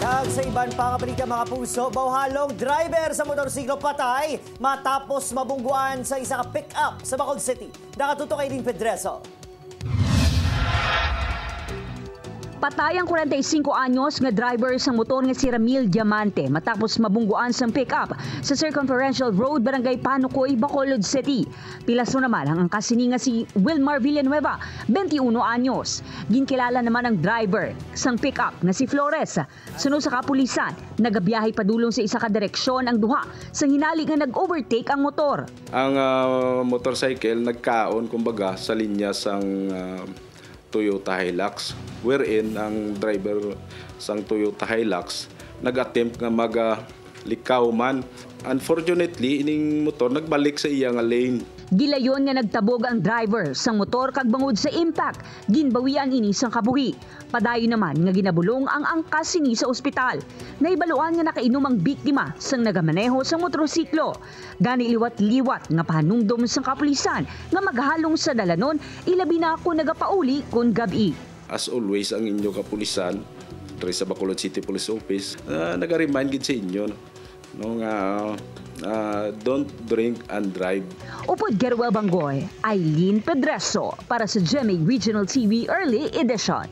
Kag sa iban pa nga balita, mga puso, bawhalong driver sa motorsiklo patay matapos mabungguan sa isa ka pick-up sa Bacolod City. Nakatutok kay Lynn Pedreso. Patay ang 45 anyos nga driver sa motor nga si Ramil Diamante matapos mabungguan sang pick-up sa Circumferential Road, Barangay Panukoy, Bacolod City. Pilaso naman ang angkas sini nga si Wilmar Villanueva, 21 anyos. Ginkilala naman ang driver sang pick-up nga si Flores. Suno sa kapulisan, nagabiyahe padulong sa isa ka direksyon ang duha sang hinali nga nag-overtake ang motor. Ang motorcycle nagkaon kumbaga sa linya sang Toyota Hilux, wherein ang driver sang Toyota Hilux nag-attempt nga mag likaw man. Unfortunately, ining motor nagbalik sa iya nga lane. Gilayon nga nagtabog ang driver sang motor kag bangod sa impact, ginbawian ini sang kabuhi. Padayon naman nga ginabulong ang angkas sini sa ospital. Naibaluan nga nakainom ang biktima sang nagamaneho sang motorsiklo. Gani liwat-liwat nga pahanumdom sang kapulisan nga maghalong sa dalanon, ilabi na kung nagapauli kun gabi. As always, ang inyo kapulisan diri sa Bacolod City Police Office naga-remind gid sa inyo, no, nga don't drink and drive. Upod Geruel Bangoy, Eileen Pedreso para sa GMA Regional TV Early Edition.